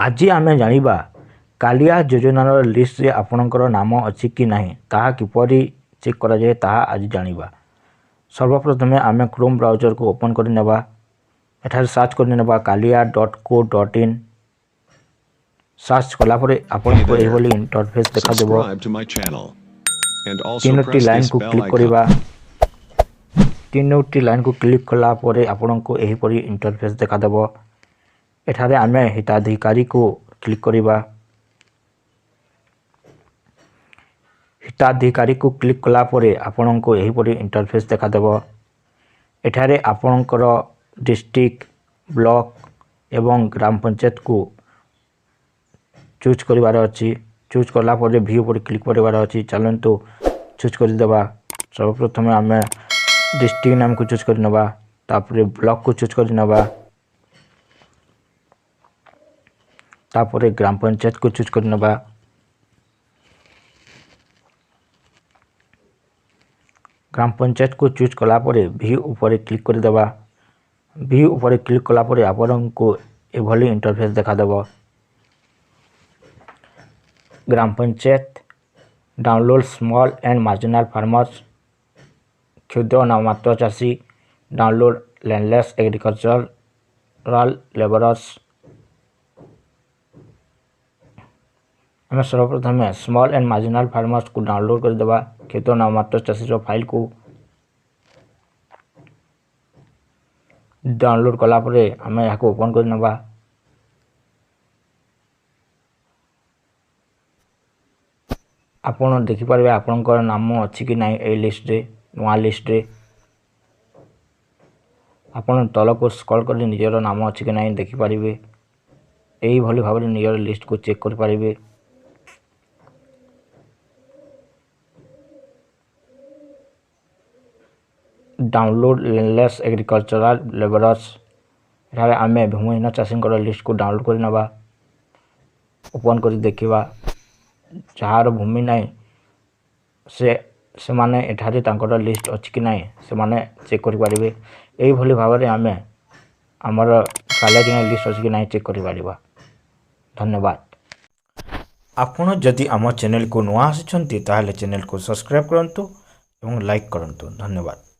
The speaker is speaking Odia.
ଆଜି ଆମେ ଜାଣିବା କାଳିଆ ଯୋଜନାର ଲିଷ୍ଟରେ ଆପଣଙ୍କର ନାମ ଅଛି କି ନାହିଁ, ତାହା କିପରି ଚେକ୍ କରାଯାଏ ତାହା ଆଜି ଜାଣିବା। ସର୍ବପ୍ରଥମେ ଆମେ କ୍ରୋମ୍ ବ୍ରାଉଜରକୁ ଓପନ୍ କରିନେବା। ଏଠାରେ ସର୍ଚ୍ଚ କରିନେବା kalia.co.in। Search କଲା ପରେ ଆପଣଙ୍କୁ ଏହିଭଳି ଇଣ୍ଟରଫେସ୍ ଦେଖାଦେବ। ତିନୋଟି ଲାଇନ୍କୁ କ୍ଲିକ୍ କରିବା। ତିନୋଟି ଲାଇନ୍କୁ କ୍ଲିକ୍ କଲା ପରେ ଆପଣଙ୍କୁ ଏହିପରି ଇଣ୍ଟରଫେସ୍ ଦେଖାଦେବ। ଏଠାରେ ଆମେ ହିତାଧିକାରୀକୁ କ୍ଲିକ୍ କରିବା। ହିତାଧିକାରୀକୁ କ୍ଲିକ୍ କଲା ପରେ ଆପଣଙ୍କୁ ଏହିପରି ଇଣ୍ଟରଫେସ୍ ଦେଖାଦେବ। ଏଠାରେ ଆପଣଙ୍କର ଡିଷ୍ଟ୍ରିକ୍ଟ, ବ୍ଲକ ଏବଂ ଗ୍ରାମ ପଞ୍ଚାୟତକୁ ଚୁଜ୍ କରିବାର ଅଛି। ଚୁଜ୍ କଲା ପରେ ଭ୍ୟୁ ଉପରେ କ୍ଲିକ୍ କରିବାର ଅଛି। ଚାଲନ୍ତୁ ଚୁଜ୍ କରିଦେବା। ସର୍ବପ୍ରଥମେ ଆମେ ଡିଷ୍ଟ୍ରିକ୍ଟ ନାମକୁ ଚୁଜ୍ କରିନେବା, ତାପରେ ବ୍ଲକକୁ ଚୁଜ୍ କରିନେବା, ତାପରେ ଗ୍ରାମ ପଞ୍ଚାୟତକୁ ଚୁଜ୍ କରିନେବା। ଗ୍ରାମ ପଞ୍ଚାୟତକୁ ଚୁଜ୍ କଲା ପରେ ଭ୍ୟୁ ଉପରେ କ୍ଲିକ୍ କରିଦେବା। ଭ୍ୟୁ ଉପରେ କ୍ଲିକ୍ କଲା ପରେ ଆପଣଙ୍କୁ ଏଭଳି ଇଣ୍ଟରଫେସ୍ ଦେଖାଦେବ। ଗ୍ରାମ panchayat download small and marginal farmers, କ୍ଷୁଦ୍ର ନାମମାତ୍ର ଚାଷୀ, ଡାଉନଲୋଡ଼ ଲ୍ୟାଣ୍ଡଲେସ୍ ଏଗ୍ରିକଲଚରାଲ ଲେବରର୍ସ। ଆମେ ସର୍ବପ୍ରଥମେ ସ୍ମଲ୍ ଆଣ୍ଡ ମାର୍ଜିନାଲ ଫାର୍ମର୍ସକୁ ଡାଉନଲୋଡ଼ କରିଦେବା। କ୍ଷୁଦ୍ର ନାମମାତ୍ର ଚାଷୀର ଫାଇଲକୁ ଡାଉନଲୋଡ଼ କଲା ପରେ ଆମେ ଏହାକୁ ଓପନ୍ କରିନେବା। ଆପଣ ଦେଖିପାରିବେ ଆପଣଙ୍କର ନାମ ଅଛି କି ନାହିଁ ଏଇ ଲିଷ୍ଟରେ, ନୂଆ ଲିଷ୍ଟରେ। ଆପଣ ତଳକୁ ସ୍କ୍ରଲ୍ କରି ନିଜର ନାମ ଅଛି କି ନାହିଁ ଦେଖିପାରିବେ। ଏଇଭଳି ଭାବରେ ନିଜର ଲିଷ୍ଟକୁ ଚେକ୍ କରିପାରିବେ। ଡାଉନଲୋଡ଼ ଲ୍ୟାଣ୍ଡଲେସ୍ ଏଗ୍ରିକଲଚରାଲ ଲେବରର୍ସ, ଏଠାରେ ଆମେ ଭୂମିହୀନ ଚାଷୀଙ୍କର ଲିଷ୍ଟକୁ ଡାଉନଲୋଡ଼ କରିନେବା। ଓପନ୍ କରି ଦେଖିବା। ଯାହାର ଭୂମି ନାହିଁ ସେମାନେ ଏଠାରେ ତାଙ୍କର ଲିଷ୍ଟ ଅଛି କି ନାହିଁ ସେମାନେ ଚେକ୍ କରିପାରିବେ। ଏଇଭଳି ଭାବରେ ଆମେ ଆମର କାଳିଆ ଯୋଜନା ଲିଷ୍ଟ ଅଛି କି ନାହିଁ ଚେକ୍ କରିପାରିବା। ଧନ୍ୟବାଦ। ଆପଣ ଯଦି ଆମ ଚ୍ୟାନେଲକୁ ନୂଆ ଆସିଛନ୍ତି ତାହେଲେ ଚ୍ୟାନେଲକୁ ସବସ୍କ୍ରାଇବ୍ କରନ୍ତୁ ଏବଂ ଲାଇକ୍ କରନ୍ତୁ। ଧନ୍ୟବାଦ।